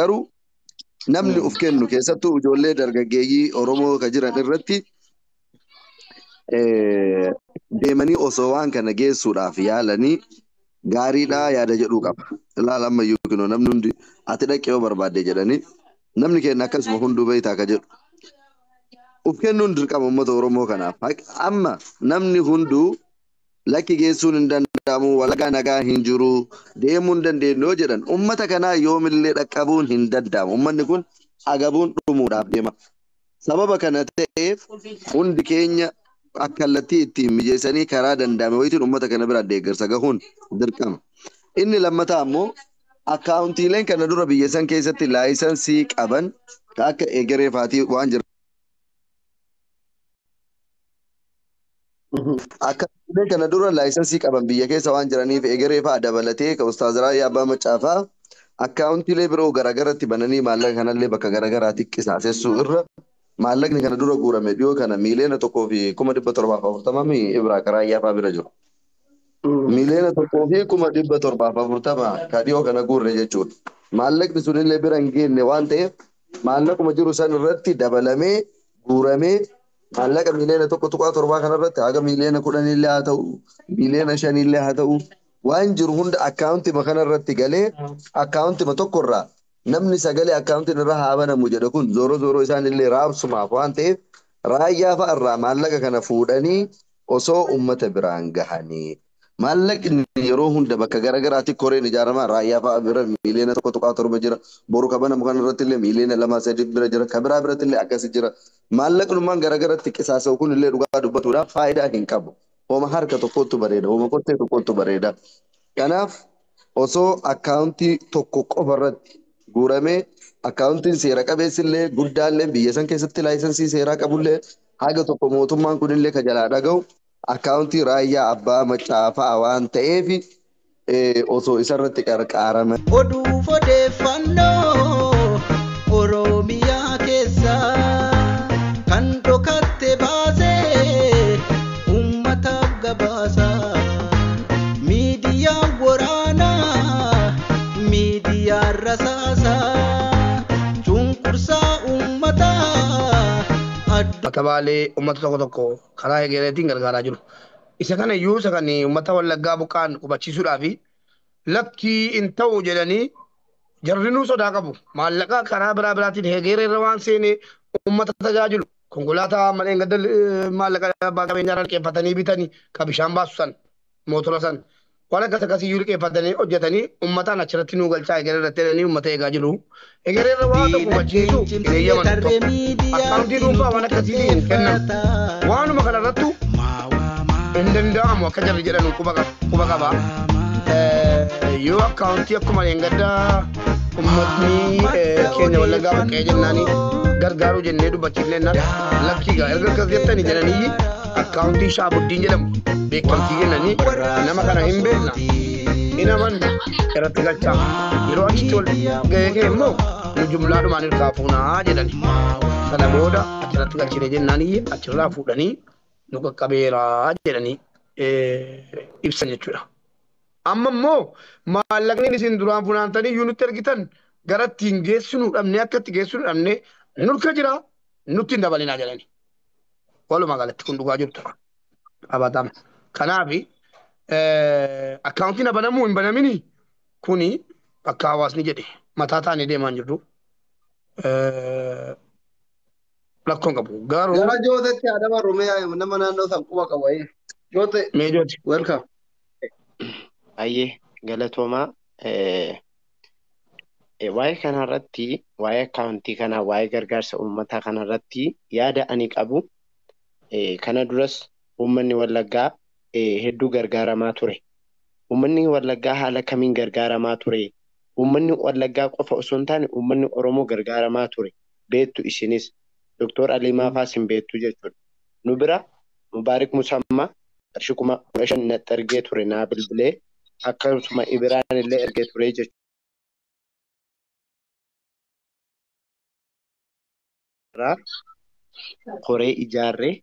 Garuu namni uf kennu keessattuu ijoollee dargaggeeyyii Oromoo ka jiran irratti deemanii osoo waan kana geessuudhaaf yaalanii gaariidha yaada jedhuu qaba. Ilaala ammayyuu kunoo namni hundi ati dhaqee yoo barbaadde jedhanii namni keenya akkasuma hunduu beektaa ka jedhu. Uf kennuun dirqama uummata Oromoo kanaaf. Amma namni hunduu lakki geessuun hin danda'amu, walagaa nagaa hin jiru, deemuu hin dandeenyu yoo jedhan uummata kanaa yoomillee dhaqqabuun hin danda'amu. Uummanni kun agabuun dhumuudhaaf deema. Sababa kana ta'eef hundi keenya akka kallattii ittiin mijeessanii karaa danda'ame wayitiin uummata kana bira deeggarsa gahuun dirqama. Inni lammataa ammoo akkaawuntiileen kana dura biyya san keessatti laayisansii qaban akka egeree faatii waan jira. Akkaawuntiileen kana dura laayisansii qaban biyya keessa waan jiraniif egeree fa'aa dabalatee kan Ustaaz Raayyaa Abbaa Macaafaa akkaawuntiilee biroo garaagaratti bananii maallaqa kanallee bakka garaagaraatti qisaasessuu irra maallaqni kana dura guurame dhiyoo kana 1,740,000 Ibraa karaa Raayyaa bira jiru. 1,740,000 ka dhiyoo kana guurre jechuudha. Maallaqni sunillee bira hin geenye waan ta'eef maallaquma jiru san irratti dabalamee guuramee maallaqa 1.7 miliyoona kanarratti haga 10 miliyoona haa ta'u 5 miliyoona haa ta'u waan jiru hunda akkaawuntima kanarratti galee akkaawuntima tokkorraa namni sagalee akkaawuntiin irra haa banamu jedhe kun zooro zooro isaan illee raabsumaaf waan ta'eef raayyaa fa'a irraa maallaqa kana fuudhanii osoo uummata biraan gahanii. Maallaqni yeroo hunda bakka garaagaraatti koreen ijaaramaa raayyaa fa'a bira 1.7 miliyoona jira. Boru ka banamu kanarratti illee 2-3 miliyoona bira jira. Ka biraa biratti illee akkasi jira. Maallaqnummaan garaagaratti qisaasa'u kun illee dhugaa dubbatuudhaaf faayidaa hin qabu. Homa harka tokkotu bareeda. Homa kottee tokkotu bareeda. Kanaaf osoo akkaawuntii tokko qofa irratti guuramee akkaawuntiin seera qabeessillee guddaallee biyya san keessatti laayisansii seeraa qabullee haga tokko mootummaan kunillee ka jalaa dhaga'u akkaawuntii raayyaa abbaa macaafaa waan ta'eef osoo isarratti qarqaarame. Oduuf odeeffannoo Oromiyaa keessaa kan dhokatte baasee uummataaf gabaasa. Miidiyaa waraanaa, miidiyaa rasaasaa, cunqursaa uummataa. Uummata Baalee uummata tokko tokko karaa egereetiin gargaaraa jiru. Isa kana iyyuu isa kan uummata Wallaggaa buqqaan qubachiisuudhaaf lakkii hin ta'u jedhanii jarrinuu sodaa qabu. Maallaqa karaa biraa biraatiin egeree irra waan seenee uummata tajaajilu. Konkolaataa malee gadda maallaqa abbaa qabeenyaa irraa liqeeffatanii bitanii kan bishaan baasu san mootora san waan akkas akkasii iyyuu liqeeffatanii hojjetanii uummataan achirratti nuu galchaa egeree irratti jedhanii uummata eegaa jiru. Egeree irra waan tokko hubachiisu hin eeyyaman tokko. Akkaawuntii dhuunfaa waan akkasiitiin hin kennamu. Waanuma kanarrattu hin danda'amu akka jarri jedhan quba qaba. Yoo akkaawuntii akkuma gaddaa uummatni keenya Wallaggaa buqqee jennaanii gargaaruu jennee dubbachiifnee lakkii gaa erga akkas jettanii jedhanii akkaawuntii Shaabuddiin jedhamu beekamtii kennanii nama kana hin beekna hin amanna irratti galchaa yeroo achitti ol ga'ee ka'e immoo nu jumlaadhumaan hirkaa fuunaa jedhani. Sana booda achirratti galchine jennaanii achirraa fuudhanii nu qaqqabeeraa jedhanii ibsan jechuudha. Amma immoo maallaqni isin duraan funaantanii iyyuu nutti ergitan gara ittiin geessinu dhabnee akka itti geessinu dhabnee nurka jira nutti hin dabalinaa jedhani. Walumaa galatti kun dhugaa jirtu qabatama. Kanaaf akkaawuntiin banamuu hin banamini kuni akka hawaasni jedhe mataa taanee deemaa hin jirru. Rakkoon qabu. Garuu Gara Jootetti Adama Rumiyaa nama naannoo san quba qaba. Joote, mee Joote. Welcome. Ayyee, galatoomaa. Waa'ee kanarratti, waa'ee akkaawuntii kanaa, waa'ee gargaarsa uummataa kanarratti yaada ani qabu, kana duras uummanni Wallaggaa hedduu gargaaramaa ture. Uummanni Wallaggaa haala kamiin gargaaramaa ture? Uummanni Wallaggaa qofa osoo hin taane uummanni Oromoo gargaaramaa ture. Beektu isinis Doktor Aliimaa faas hin beektu jechuudha. Nu bira Mubaarik Musammaa qarshii 15,000 natti ergee ture, naa bilbilee, akkasuma Ibiraan illee ergee ture jechuudha. Koree ijaarree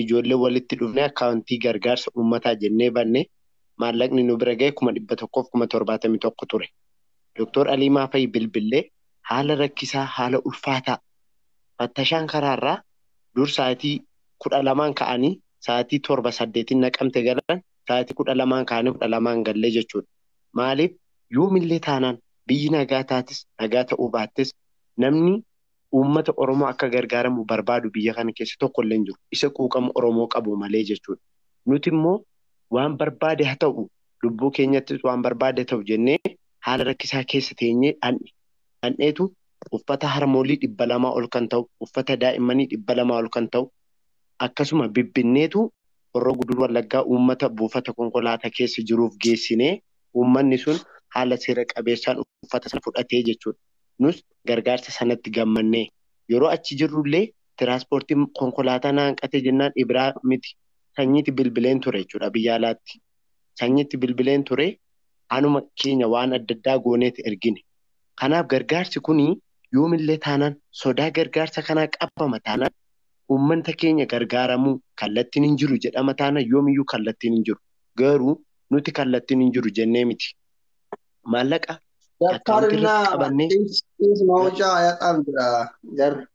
ijoollee walitti dhufnee akkaawuntii gargaarsa uummataa jennee banne, maallaqni nu bira ga'e 171,000 ture. Doktor Aliimaa fa'i bilbillee Haala rakkisaa, haala ulfaataa. Fattashaan karaarraa dur sa'aatii 12 ka'anii sa'aatii 7 8 Naqamte galan sa'aatii 12 ka'anii 12 gallee jechuudha. Maaliif yoomillee taanaan biyyi nagaa taatis nagaa ta'uu baattis namni uummata Oromoo akka gargaaramu barbaadu biyya kana keessa tokkollee hin jiru. Isa quuqama Oromoo qabu malee jechuudha. Nuti immoo waan barbaade haa ta'u lubbuu keenyattis waan barbaade ta'u jennee haala rakkisaa keessa teenyee dhandheetu uffata harmoolii 200 ol kan ta'u, uffata daa'immanii 200 ol kan ta'u, akkasuma bibbinneetu Horroo Guduruu Wallaggaa uummata buufata konkolaataa keessa jiruuf geessinee uummanni sun haala seera qabeessaan uffata sana fudhatee jechuudha. Nus gargaarsa sanatti gammannee yeroo achi jirrullee tiraanspoortiin konkolaataa na hanqate jennaan Ibiraa miti sanyiitti bilbileen ture jechuudha biyya alaatti. Sanyiitti bilbileen ture anuma keenya waan adda addaa gooneeti ergine. Kanaaf gargaarsi kuni yoomillee taanaan sodaa gargaarsa kanaa qabama taanaan uummata keenya gargaaramuu kallattiin hin jiru jedhama taanaan yoomiyyuu kallattiin hin jiru. Garuu nuti kallattiin hin jiru jennee miti. Maallaqa akkaawuntii Daftarina irratti qabannee xiis mawucaa yaxaam jira jarri.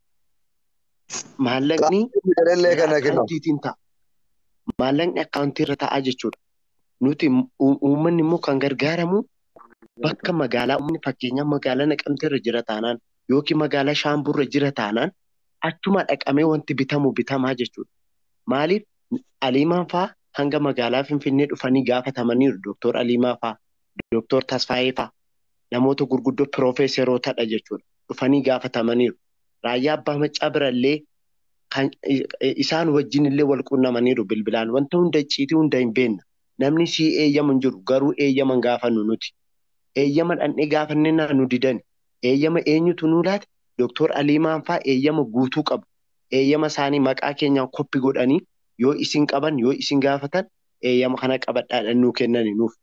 maallaqni Jedhallee gara kana kennu. akkaawuntiitiin ta'a. Maallaqni akkaawuntii irra taa'aa jechuudha. Nuti uummanni immoo kan gargaaramu bakka magaalaa uummanni fakkeenyaaf magaalaa Naqamtee irra jira taanaan yookiin magaalaa Shaambuu irra jira taanaan achuma dhaqamee wanti bitamu bitamaa jechuudha. Maaliif Aliimaan faa hanga magaalaa Finfinnee dhufanii gaafatamaniiru Dooktor Aliimaa faa, Dooktor Tasfaayee faa namoota gurguddoo piroofeeserootadha jechuudha. Dhufanii gaafatamaniiru. Raayyaa Abbaa Maccaa birallee kan isaan wajjin illee wal quunnamaniiru bilbilaan wanta hunda icciitii hunda hin beekna. Namni sii eeyyamu hin jiru garuu eeyyama hin gaafannu nuti. Eeyyama dhandhee gaafannee nu didani. Eeyyama eenyutu nuu laate? Dooktor Aliimaan faa eeyyama guutuu qabu. Eeyyama isaanii maqaa keenyaan koppi godhanii yoo isin qaban yoo isin gaafatan eeyyama kana qabadhaadhaan nuu kennani nuuf.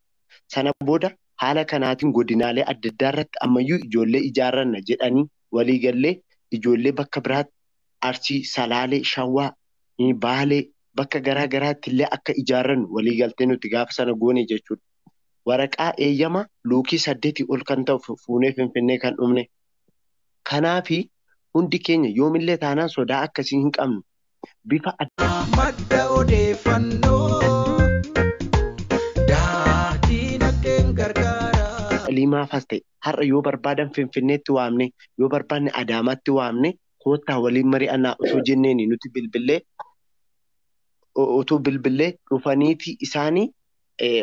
Sana booda haala kanaatiin godinaalee adda addaa irratti ammayyuu ijoollee ijaarranna jedhanii waliigallee ijoollee bakka biraatti Arsii, Salaalee, Shawaa, Baalee bakka garaa garaatti illee akka ijaarrannu waliigaltee nuti gaafa sana goone jechuudha. Waraqaa eeyyama luukii 8 ol kan ta'u fuunee Finfinnee kan dhumne. Kanaafi hundi keenya yoomillee taanaan sodaa akkasii hin qabnu. Bifa adda Madda odeeffannoo daandii naqeen gargaara. Liimaafas ta'e har'a yoo barbaadan Finfinneetti waamne yoo barbaanne Adaamaatti waamne koottaa waliin mari'annaa osoo jenneeni nuti bilbillee utuu bilbillee dhufaniiti isaanii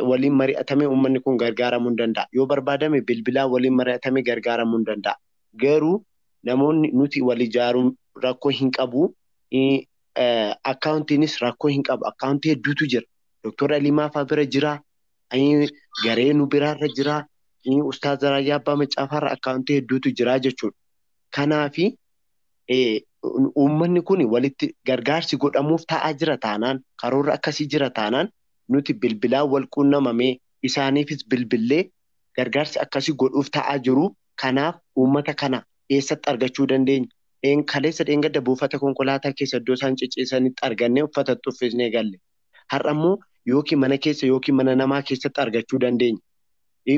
waliin mari'atamee uummanni kun gargaaramuu hin danda'a. Yoo barbaadame bilbilaa waliin mari'atamee gargaaramuu hin danda'a. Garuu namoonni nuti wal ijaaruun rakkoo hin qabu. Akkaawuntiinis rakkoo hin qabu. Akkaawuntii hedduutu jira. Dooktor Aliimaa fa'aa bira jira. Garee nu biraarra jira. Ustaaz Raayyaa Abbaa Maccaafaarra akkaawuntii hedduutu jira jechuudha. Kanaafi uummanni kun walitti gargaarsi godhamuuf taa'aa jira taanaan karoorra akkasii jira taanaan nuti bilbilaan wal quunnamamee isaaniifis bilbillee gargaarsi akkasii godhuuf taa'aa jiru. Kanaaf uummata kana eessatti argachuu dandeenya? Kaleessa dheengadda buufata konkolaataa keessa iddoo isaan cicciisanitti argannee uffata uffisnee galle. Har'a immoo yookiin mana keessa yookiin mana namaa keessatti argachuu dandeenya.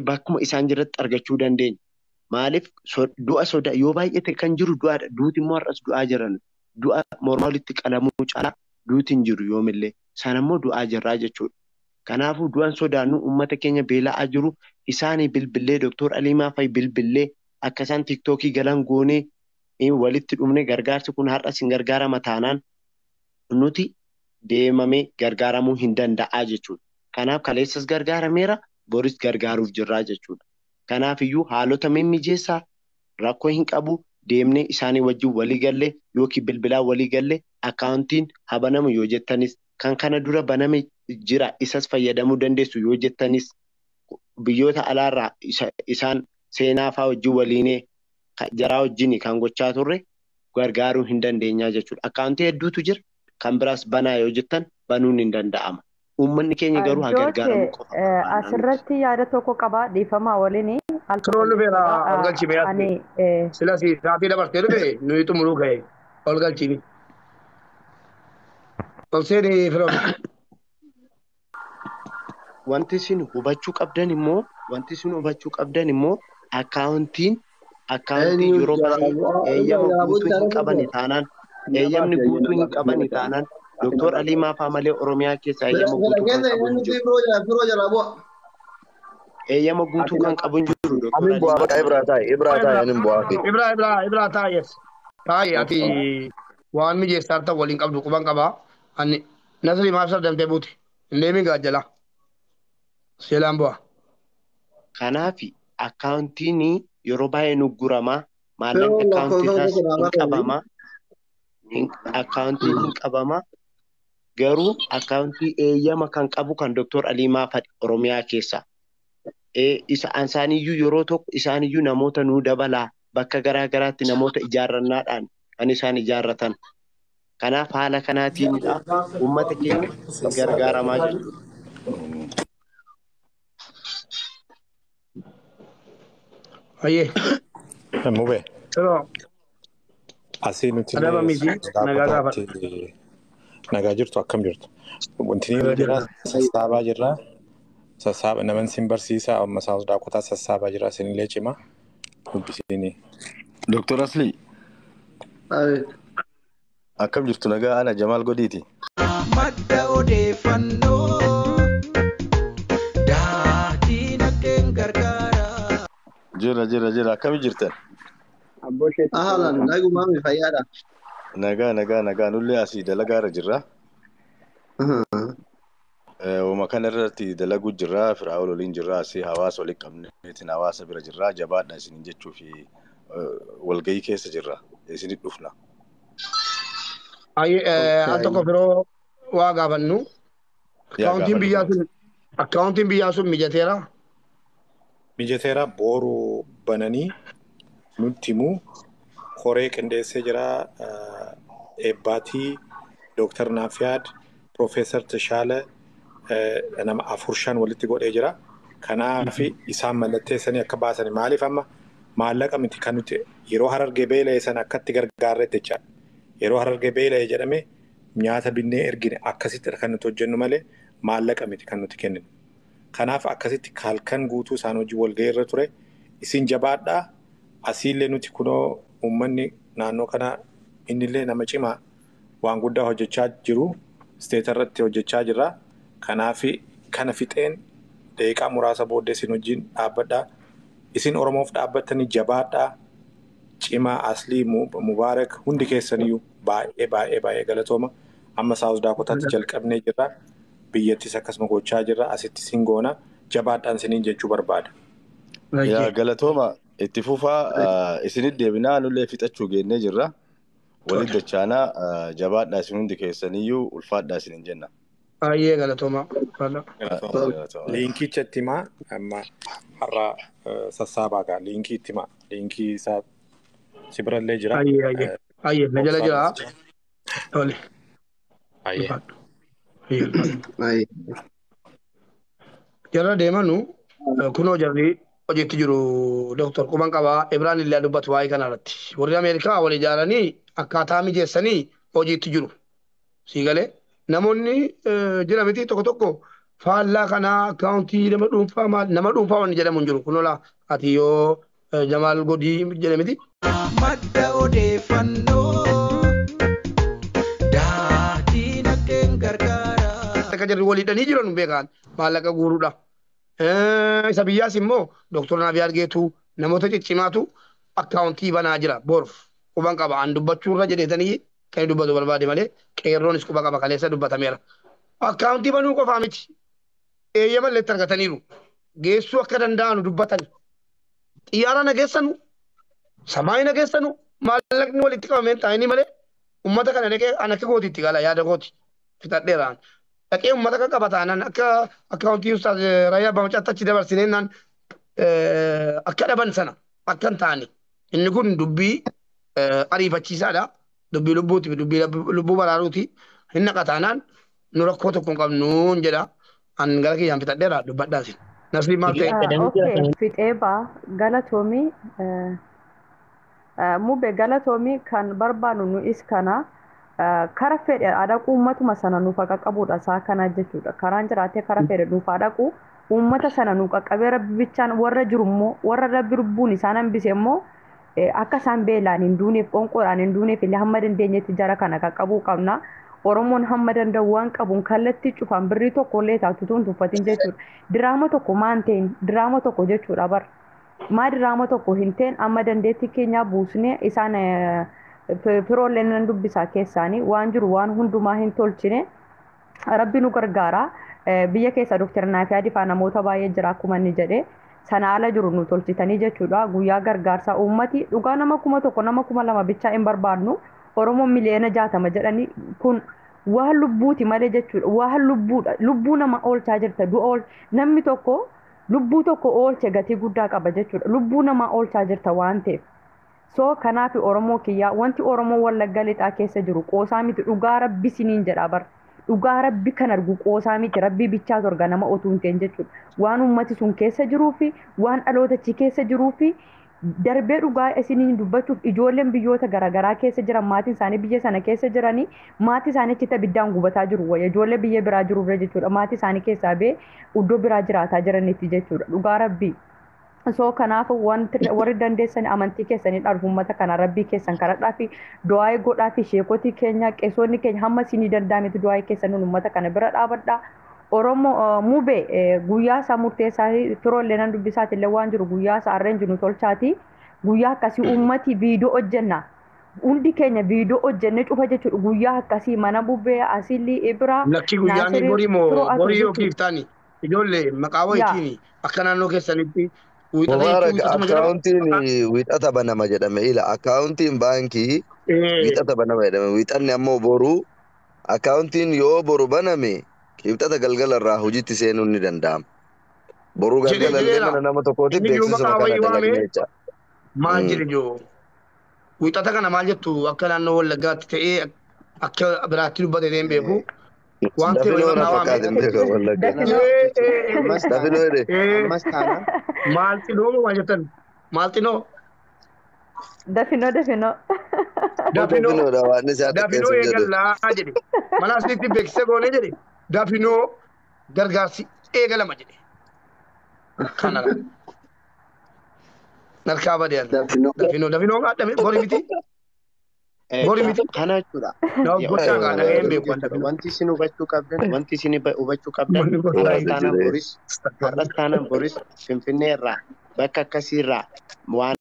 Bakkuma isaan jiratti argachuu dandeenya. Maaliif du'a sodaa yoo baay'ate kan jiru du'aadha. Duuti immoo har'as du'aa jiran. Du'a mormaa walitti qalamuu caalaa duuti hin jiru yoomillee. Sana immoo du'aa jirraa jechuudha. Kanaafuu du'an sodaannu uummata keenya beela'aa jiru isaanii bilbillee Dooktor Aliimaa fa'i bilbillee akka isaan tiiktookii galan goonee walitti dhumne gargaarsi kun har'as hin gargaarama taanaan nuti deemamee gargaaramuu hin danda'aa jechuudha. Kanaaf kaleessas gargaarameera boris gargaaruuf jirraa jechuudha. Kanaafiyyuu haalota mimmijeessaa rakkoo hin qabu deemnee isaanii wajjin walii gallee yookiin bilbilaan walii gallee akkaawuntiin haa banamu yoo jettanis kan kana dura baname jira isas fayyadamuu dandeessu yoo jettanis biyyoota alaarraa isaan seenaa fa'aa wajjin waliinee jaraa wajjin kan gochaa turre gargaaruu hin dandeenyaa jechuudha. Akkaawuntii hedduutu jira kan biraas banaa yoo jettan banuun hin danda'ama. Uummanni keenya garuu haa gargaaramu qofa barbaanna nuti. Asirratti yaada tokko qaba dhiifamaa waliin al tokko Firoon dhufeera jechuudha. ol galchime Ani yaadde. Sila si sa'aatii dabartee dhufe nuyi xumuruu ga'e ol galchimi. Ol seeni firoon. Wanti isin hubachuu qabdan immoo wanti isin hubachuu qabdan immoo akkaawuntiin Akkaawuntii Eenyu yeroo jalaa baay'ee bu'aa? eeyyama Jalaa guutuu bulchaa hin qabani taanaan eeyyamni guutuu hin qabani taanaan Doktor Aliimaa faa malee Oromiyaa keessaa eeyyama guutuu kan qabu hin jiru. Firoo jalaa bu'a. Eeyyama guutuu kan qabu hin jiru Doktor Amin bu'aa Aliimaa bakka faa Ibraa malee. taa'e Ibraa taa'e anin bu'aa fi. Ibraa Ibraa Ibraa taa'e taa'e ati waan mijeessaa ta'u waliin qabdu quban qabaa. Ani Nasri maaf sardamtee buute hin deemin gaajjala. Seelaan bu'a. Kanaaf akkaawuntiin yeroo baay'ee nu guramaa maallaqni Firoo akkaawuntii lakkoofsa isaas tokko hin naa barreessi. qabamaa akkaawuntiin hin qabamaa garuu akkaawuntii eeyyama kan qabu kan Doktor Aliimaa fa'i Oromiyaa keessaa. Isa isaaniyyuu yeroo tokko isaaniyyuu namoota nuu dabalaa bakka garaa garaatti namoota ijaarrannaadhaan kan isaan ijaarratan. Kanaaf haala kanaatiinidha uummata keenya gargaaramaa jechuudha. Ayyee. Mube Yeroo asii nuti adaba illee miti nagaa gaafadha. Daakotaatti nagaa jirtu akkam jirtu. Wanti irra Nagaa jira jirra. sassaabaa jirra. Sassaaba naman sin barsiisa amma saawus Daakotaa sassaabaa jira isinillee cima dubbisiini. Dr. Asli, akkam jirtu nagaa ana Jamaal Godiiti. Madda odeeffannoo daadhiin gargaara. Jira jira jira akkami jirtan? Ahlan nagumaa mi fayyaadha. Nagaa nagaa nagaa nullee asii dalagaa irra jirra. Uuma kana irratti dalaguu jirra firaa'ol waliin jirra asii hawaasa waliin qabneetiin hawaasa bira jirra jabaadha isinin jechuu fi walgahii keessa jirra isinit dhufna. Ayyee al tokko firoo waa gaafannu. Yaa Akkaawuntiin gaafadhu biyyaa maati. sun akkaawuntiin biyyaa sun mijateera. Mijateera booruu bananii nutti himuu koree qindeessee jira eebbaatii Dooktar Naafiyaad Piroofeesar Tashaala nama 4-5 walitti godhee jira. Kanaaf isaan mallatteessanii akka baasani maaliif amma maallaqa miti kan nuti yeroo harargee beela'e sana akkatti gargaarretti jechaadha. Yeroo harargee beela'e jedhame nyaata binnee ergine akkasitti kan nuti hojjennu malee maallaqa miti kan nuti kenninu. Kanaaf akkasitti halkan guutuu isaan hojii walgahii irra ture. Isin jabaadhaa. Asiillee nuti kunoo uummanni naannoo kana innillee nama cimaa waan guddaa hojjechaa jiru. Isteeta irratti hojjechaa jirra. Kanaaf kana fixeen daqiiqaa muraasa booddee isin wajjin dhaabbadhaa. Isin Oromoof dhaabbattanii jabaadhaa. Cimaa Aslii Mubaarak hundi keessaniyyuu baay'ee baay'ee baay'ee galatooma. Amma Saawus Daakotaatti jalqabnee jirra. Biyyattis akkasuma gochaa jirra. Asitti sin goona. Jabaadhaan isiniin jechuu barbaada. Yaa galatooma itti fufaa isinit deebinaa nullee fixachuu geennee jirra. Walit dachaanaa jabaadhaa isin hundi keessaniyyuu ulfaadhaa isinin jenna. Ayyee galatooma. Galatooma. Liinkicha itti himaa amma har'a sassaabaa gaa liinkii itti himaa. Liinkii isaa si birallee jira. Ayyee ayyee. Ayyee na jala jira. Tole. Ayyee. Ulfaadhu. Ayyee ulfaadhu. Jarra deemanu kunoo jarri hojiitti jiru Doktor Quban qabaa Ibraan illee dubbatu waa'ee kana irratti. Warri Ameerikaa wal ijaaranii akkaataa mijeessanii hojiitti jiru. Sii galee namoonni jira miti tokko tokko faallaa kanaa akkaawuntii nama dhuunfaa maal nama dhuunfaa wanni jedhamu hin jiru. Kunoo ati yoo Jamaal Godii jedhe miti. Madda odeeffannoo daadhiin gargaara. Akka jarri waliidhanii jiran hin beekan maallaqa guuruudha. Isa biyyaas immoo Dooktor Naafiyaad Geetuu namoota ciccimaatu akkaawuntii banaa jira boruuf quban qaba. An dubbachuurra jedheetanii kan dubbatu barbaade malee qeerroonis quba qaba kaleessa dubbatameera. Akkaawuntii banuu qofaa miti. Eeyyama illee argataniiru. Geessuu akka danda'anu dubbatan. Xiyyaara na geessanu, samaayii na geessanu, maallaqni walitti qabameen taa'anii malee uummata kana dhaqee an akka gootiitti gala yaada gooti fixadheeraan. Dhaqee uummata kan qabataanan akka akkaawuntii ustaaz Raayyaa Abbaa Macaatti achi dabarsineenaan akka dhaban sana akka hin taane inni kun dubbii ariifachiisaadha. Dubbii lubbuuti dubbii lubbuu baraaruuti. Hin naqataanaan nu rakkoo tokko hin qabnu jedha. An gara kiyyaan fixadheera dubbadhaa isin. Nasrii maal ta'e? Okay, fixee baa galatoomii mube galatoomii kan barbaadu nu'is kana kara fedhe adaquu uummatuma sana nuuf qaqqabuudha isaa kana jechuudha. Karaan jiraatee kara fedhe nuuf adaquu uummata sana nu qaqqabee rabbi bichaan warra jiru immoo warra rabbi lubbuun isaan hambise immoo Akka isaan beelaan hin duuneef qonqoodhaan hin duuneef illee hamma dandeenyetti jara kana qaqqabuu qabna. Oromoon hamma danda'u waan qabuun kallattii cufaan birrii tokko illee taatu tun tuffatin jechuudha. Diraama tokko maan ta'in diraama tokko jechuudha bara. Maa diraama tokko hin ta'in amma dandeettii keenyaa buusnee isaan firoollee nan dubbisaa keessaanii waan jiru waan hundumaa hin tolchine rabbi nu gargaara. Biyya keessa Dooktar Naafiyaa Difaa namoota baay'ee jira akkuma inni jedhe. Sana ala jiru nu tolchitanii jechuudha. Guyyaa gargaarsaa uummati dhugaa nama 1000 nama 2000 bichaa hin barbaadnu. Oromoon 60,000,000 jedhanii kun waan lubbuuti malee jechuudha. Waan lubbuudha. Lubbuu nama oolchaa jirta. Du'a ool namni tokko lubbuu tokko oolche gatii guddaa qaba jechuudha. Lubbuu nama oolchaa jirta waan ta'eef. So kanaaf Oromoo kiyyaa wanti Oromoo Wallagga lixaa keessa jiru qoosaa miti dhugaa rabbi siniin jedha bara. Dhugaa rabbi kan argu qoosaa miti rabbi bichaa torga nama otuu hin ta'in jechuudha. Waan uummati sun keessa jiruu fi waan dhalootachi keessa jiruu fi darbee dhugaa isiniin dubbachuuf ijoolleen biyyoota garaagaraa keessa jiran maatiin isaanii biyya sana keessa jiranii maatii isaanii achitti abiddaan gubataa jiru wayya ijoollee biyya biraa jiru bira jechuudha maatii isaanii keessaa bee iddoo biraa jiraataa jiranitti jechuudha dhugaa rabbii. So kanaaf wanti warri dandeessan amantii keessanii dhaan uummata kana rabbii keessan kadhadhaa fi du'aa godhaa fi sheekotii keenya qeessonni keenya hamma isinii danda'ametti du'aa keessan uummata kana bira dhaabadhaa. Oromoo mube guyyaa isaa murteessaa firoollee nan dubbisaati illee waan jiru guyyaa isaa arreenji nu tolchaati. Guyyaa akkasii uummati viidiyoo hojjenna. Hundi keenya viidiyoo hojjennee cufa jechuudha. Guyyaa akkasii mana bubbee asilii ibira Lakkii guyyaan naasirii borii moo firoo atu borii jechuudha. yookiin iftaani ijoollee maqaa Yaa. wayitiin akka naannoo keessanitti wiixata jechuun Mubaarak wiixatuma jedhama. akkaawuntiin wiixata banama jedhame ila akkaawuntiin baankii wiixata banama jedhame wiixanni ammoo boru akkaawuntiin yoo boru baname kibxata galgala irraa hojiitti seenuun ni danda'ama. Boru Jedhee galgala illee jedheera. mana nama tokkootiif Inni iyyuu beeksisuma maqaa kana wayii waamee dalagne jecha. maal jedhe joo wiixata kana maal jettu akka naannoo Wallaggaatti ta'ee akka biraatti dubbate hin beeku. Waan ta'e wayii Dafinoo na maqaa waamee. fakkaate hin beeku Wallagga. Dafinoo. Ammas Dafinoo taanaan jedhe. ammas taanaan Maal xinoo moo maal jettan? Maal xinoo? Dafinoo dafinoo. Dafinoo. Dafinoodha waan isaa Dafinoo xiqqeessuuf jedhu. eegallaa jedhe. Mana asinitti beeksisa goonee jedhe. Dafinoo gargaarsi eegalama jedhe. Kanadha. Narkaa badee Dafinoo. dafinoo dafinoo gaadhame borii miti. Borii miti. Kana jechuudha. Na gochaa gaa dhaga'ee hin beeku Jechuudha. dafinoo. Wanti isin hubachuu qabdan, wanti isin hubachuu qabdan, Manni gosaa har'as taanaan boris, har'as taanaan boris Finfinnee irraa bakka akkasii irraa waan